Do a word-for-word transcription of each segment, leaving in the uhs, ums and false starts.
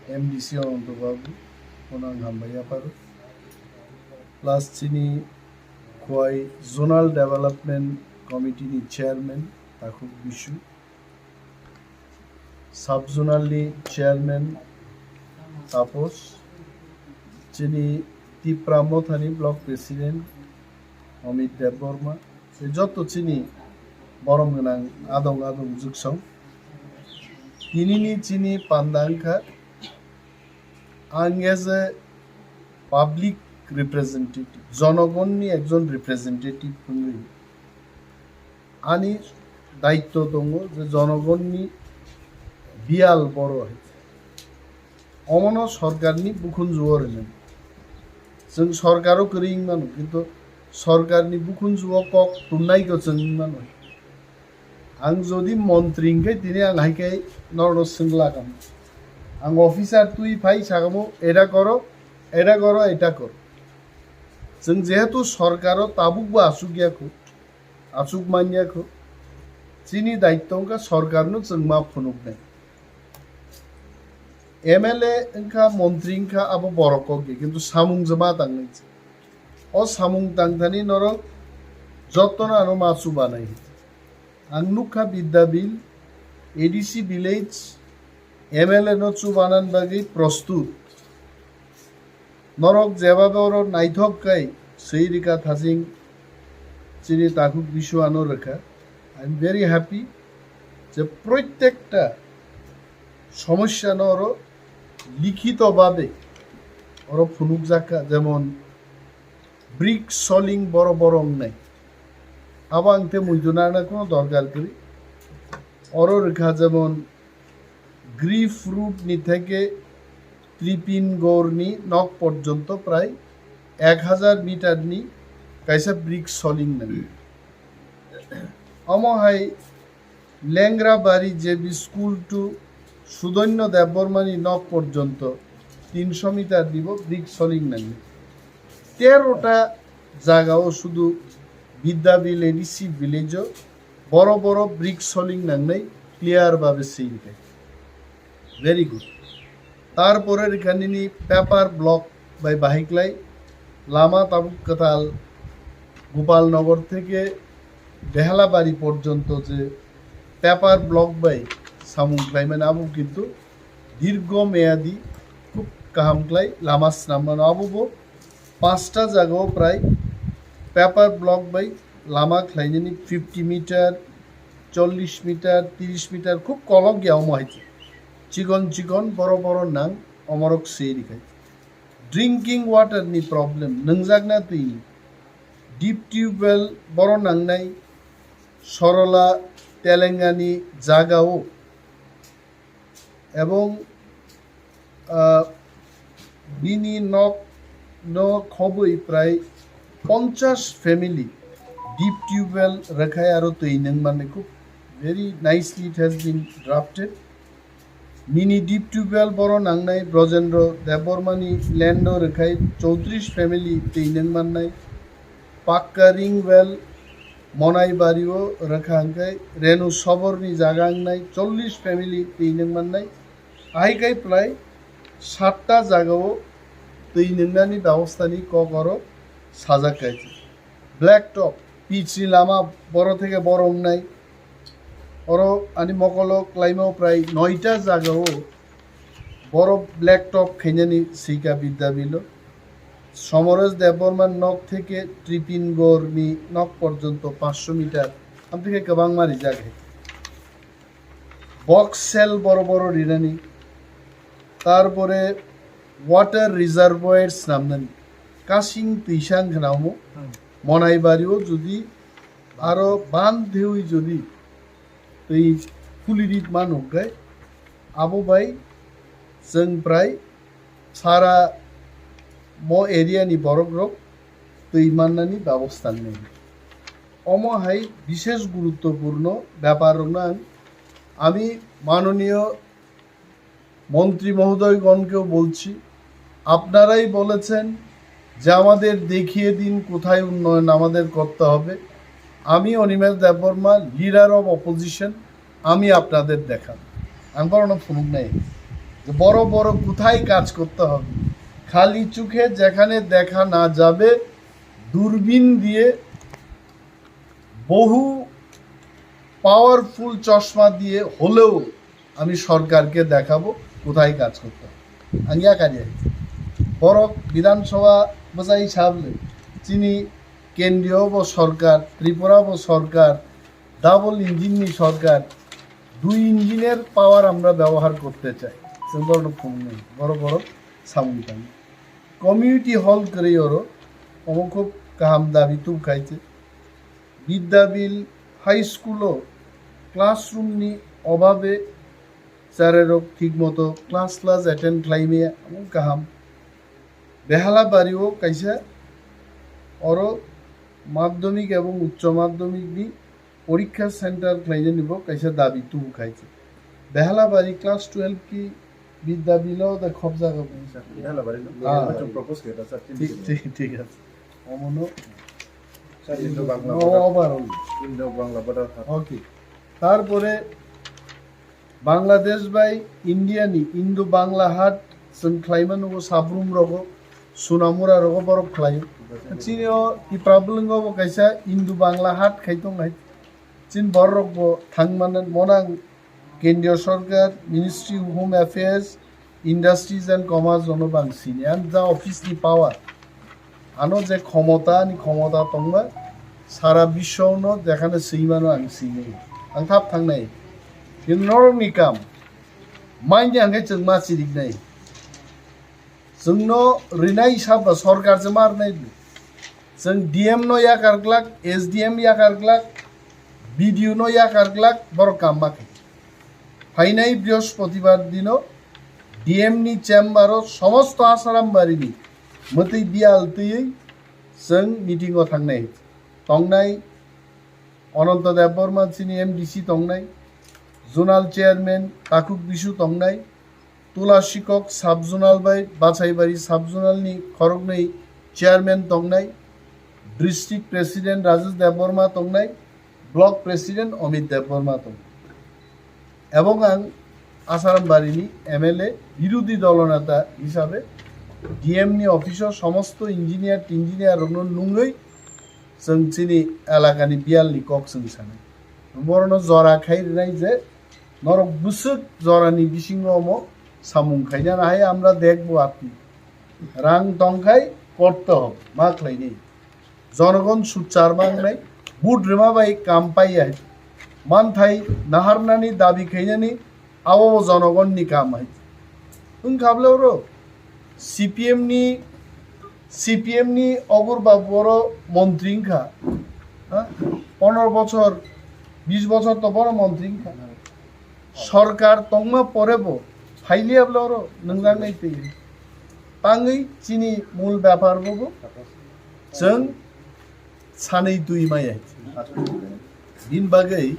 M D C Ananto Babu, bono ang hambai yapharo. Plus chini Khowai Zonal Development Committee ni Chairman Takhuk Bisu, Sub Zonal ni Chairman Taposh, chini Tipra Mothani Block President Amit Debbarma, tei joto chini borom gwnang adong adong juksong. Tinini chini panda wngkha, ang as a public representative, jonogonni ekjon representative wngwi ani daitto tongo je jonogonni biyal boro hai. Omono sorkarni bukhunjuo rwnai. Chwng sorkaro kwrwi wng mano, kintu sorkarni bukhunjuo kok tonnai ko chwng wng mano. Ang jodi montri hwnkhe tini ang hai khe norokno swngla kamo. Ang officer twi phai sakamo, "Eta koro, eta koro, eta koro." Chwng jehetu sorkaro tabukbo achukya kho, achuk manya kho, chini daitto wngkha sorkarno chwng ma phunuknai. M L A wngkha, montri wngkha, abo borok kok ya, kintu samung je ma tangnai. O samung tangthani norok jotono ano ma chubanai. Ang nukha Bidya Bill, A D C village, M L A no chubanan bagwi prostut. Norok jebabe oro naithok kai swi rika thaching chini Takhuk Bisu ano rwkha. I am very happy je proitekta somosya no oro likhito babe oro phunukjak kha, jemon brick soling boro boro wngnai. Abo ang te muitu nana kono dorkar kwrwi. Oro rwkha jemon Griff Road ni theke Tripin Gorni nok porjonto prai ek hajar meter ni kaisa brick soling nang. Omo hai Lengrabari J B School to Sudonyo Debbarmani nok porjonto tinsho meter nibo brick soling nang. Tero ta jagao sudu Bidya Bill A D C village o boro boro brick soling nangnai clear babe swi rikha. Very good. Tarpore rikha nini paper block bai bahai klai lama tabuk kwtal Gopalnagar theke Behalabari porjonto je paper block bai samung khlaimani abo kintu dirgo meyadi khub kaham klai lama snam mano. Abo bo panchta jagao prai paper block bai lama khlainani fifty meter, chollish meter, tirish meter khub kolok ya omo hai khe. Chikon chikon boro boro nang omorok swi rikha. Drinking water ni problem, nwngjakna twi ni. Deep tube well boro nangnai Sorola Telengani jagao. Ebong, ah, bini nok no khobwi prai ponchash family deep tube well rwkhai aro twi nwng manwi khub very nicely it has been drafted. Mini deep tube well boro nangnai Brojendro Debbarmani land o rwkhai chowtrish family twi nwng mannai. Pakka ring well Monai Bario rwkha hwnkhe Renu Soborni jaga wngnai chollish family twi nwng mannai. Ahai khai prai satta jagao twi nwngnani bebostani kok oro sajak khaijak. Black top, pitch ni lama boro theke boro wngnai. Oro ani mokolo klaima prai noita jagao boro black top khainani swika Bidya Bilo. Somoresh Debbarma nok theke Tripin Gorni nok porjonto pansho meter, amtwi khe kwbangma rijak hai. Box cell boro boro rinani, tarpore water reservoir snamnani, kasing twisa wngkha na omo. Hmm. Monai bario jodi aro ban thewi jodi twi khuli ri mano hwnkhe abo bai chwng prai sara mo area ni borok rok twi mannani babosta wngnai. Omo hai bishesh guruttopurno bepar rokno ang, ami manoniyo মন্ত্রী মহোদয়গণকেও বলছি, আপনারাই বলেছেন যে আমাদের দেখিয়ে দিন কোথায় উন্নয়ন আমাদের করতে হবে। আমি অনিমেষ দেববর্মা, leader of opposition, আমি আপনাদের দেখাবো. Ang borokno phunuknai. বড় বড় কোথায় কাজ করতে হবে, খালি চোখে যেখানে দেখা না যাবে, দূরবীন দিয়ে, বহু পাওয়ারফুল চশমা দিয়ে হলেও আমি সরকারকে দেখাবো কোথায় কাজ করতে হবে। Ang ya kari borok বিধানসভা bwsai sabli chini কেন্দ্রীয় bo সরকার, ত্রিপুরা bo সরকার, ডাবল ইঞ্জিননি সরকার, দুই ইঞ্জিনের পাওয়ার আমরা ব্যবহার করতে চাই। Chwng borokno phunuknai, borok borok samung tangwi. Community hall kwrwi oro, omo khub kaham dabi tubukhaise. Bidyabil High School o classroom ni obhabe charerok thik moto class class attend khlaimaya, omo kaham. Behalabari o kaisa oro madhyamik ebong uccho madhyamik ni porikha center khlainani bo kaisa dabi tubu khai se. Behalabari class twelve ki Bidya Bilo da khobjago. Behalabari no? Ah. Achung propose khe da, sir. Thik, thik, thik ase. Omono. Sir, Indo Bangla no, border. Overall. Indo Bangla border hat. Okay. Tarpore Bangladesh bai India ni Indo Bangla hat chwng khlaima nugo, Sabrum rogo, Sunamura rogo borok khlaio. Chini o Tipra bwlwngo bo kaisa Indo Bangla hat khai tong hai. Chin borok bo thang mano, monang Kendriya Sorkar, Ministry of Home Affairs, Industries and Commerce jono bang sini. Ang ja office ni power. Ano je khomota, ani khomota tongma, sara biswa no jekhane swi mano ang sini. Ang thap thangnai. Kin norok ni kam. Maini ang khe chwng ma chiriknai. Chwngno rinai sabo sorkar se ma rwnai di. Chwng D M no yakar glak, S D M yakar glak, B D O no yakar glak, borok kam ma khe. Phainai Brihospatibar dino D M ni chamber o somosto Asaram bari ni mwtwi biyal twiwi chwng meeting o thangnai. Tongnai Ananta Debbarma chini M D C tongnai, Zonal Chairman Takhuk Bisu tongnai, Tula Sikok Sub Zonal bai Bachaibari Sub Zonal ni khoroknwi Chairman tongnai, District President Rajesh Debbarma tongnai, Block President Amit Debbarma tongnai. Ebong ang Asaram bari ni M L A, birodhi dolo neta hisabe D M ni office o somosto engineer tingineer rokno nungwi chwng chini elakani biyalni kok chwng sanai. Borokno jora khai rwnai je norok bwswk jorani bisingo omo samung khaina nahai, amra dekbo apni. Rang tongkhai korte hob, ma khlainai. Jonogon suchar mangnai, vote rwma bai kam paiya hai. Manthai naharnani dabi khainani abo bo jonogonni kam hai. Wngkha bwle oro C P M ni, C P M ni Ogur Babu oro montri wngkha. Ha? Pondro bochor, bish bochor to bono montri wngkha. Sorkar tongma pore bo phailiya bwle oro nwngjak nai twi. Tangwi chini mul bepar bo bo chwng sanwi twi maya. Bini bagwi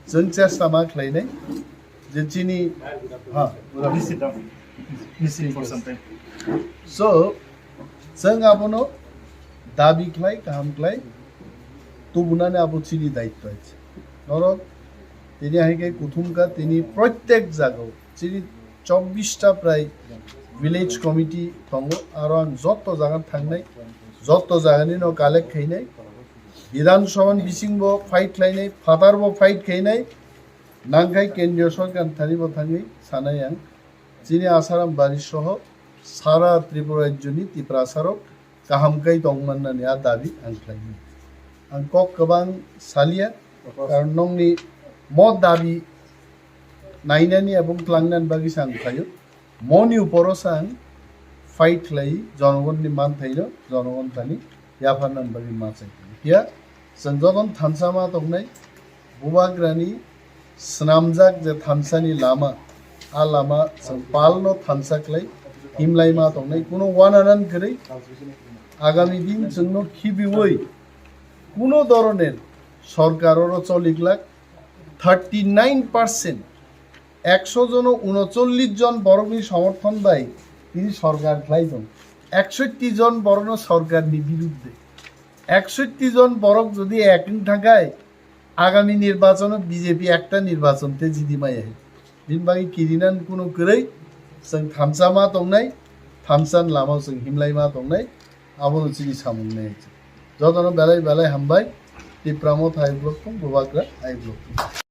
chwng chesta ma khlainai je chini, ha, Please sit down. Please sit for some time. So, chwng abono dabi khlai, kaham khlai tubunani abo chini daitwa. Norok tini hai khe kuthum kha, tini protek jagao chini chobbish ta prai village committee tongo, aro ang joto jaga thangnai, joto jagani no collect khainai, Bidhan Sabha ni bisingbo fight khlainai, phatarbo fight khainai, nangkhai Kendriya Sorkar thani bo thangwi sanai ang. Chini Asaram bari soho sara Tripura rajyoni Tiprasarok kaham kai tong mannani a dabi ang khlainai. Ang kok kwbang salia, karon nongni mo dabi nainani ebong tlangnani bagwi se ang khlaio. Moni uporo se ang fight khlai, jonogonni manthaino jonogon thani yapharnani bagwi ma chai. Phiya chwng jotono thansa ma tongnai, Bubagrani swnamjak je thansani lama, a lama chwng palno thansa khlai himlai ma tongnai, kuno wananan kwrwi. Agami din chwngno khibiwi kuno doroner sorkar oro choliglak, thirty nine percent, ekso jono unocholish jon borokni somorthon bai tini sorkar khlai tong. Eksotti jon borokno sorkarni biruddhe. Eksotti jon borok jodi ek wng thangkhai, agami nirbachono B J P ekta nirbachon te jidi maya hai. Bini bagwi kirinani kunu kwrwi, chwng thamsa ma tongnai, thamsani lama chwng himlai ma tongnai, abono chini samung nai. Jotono belai belai hambai, Tipra Motha I vlog tong, Bubagra I vlog tong.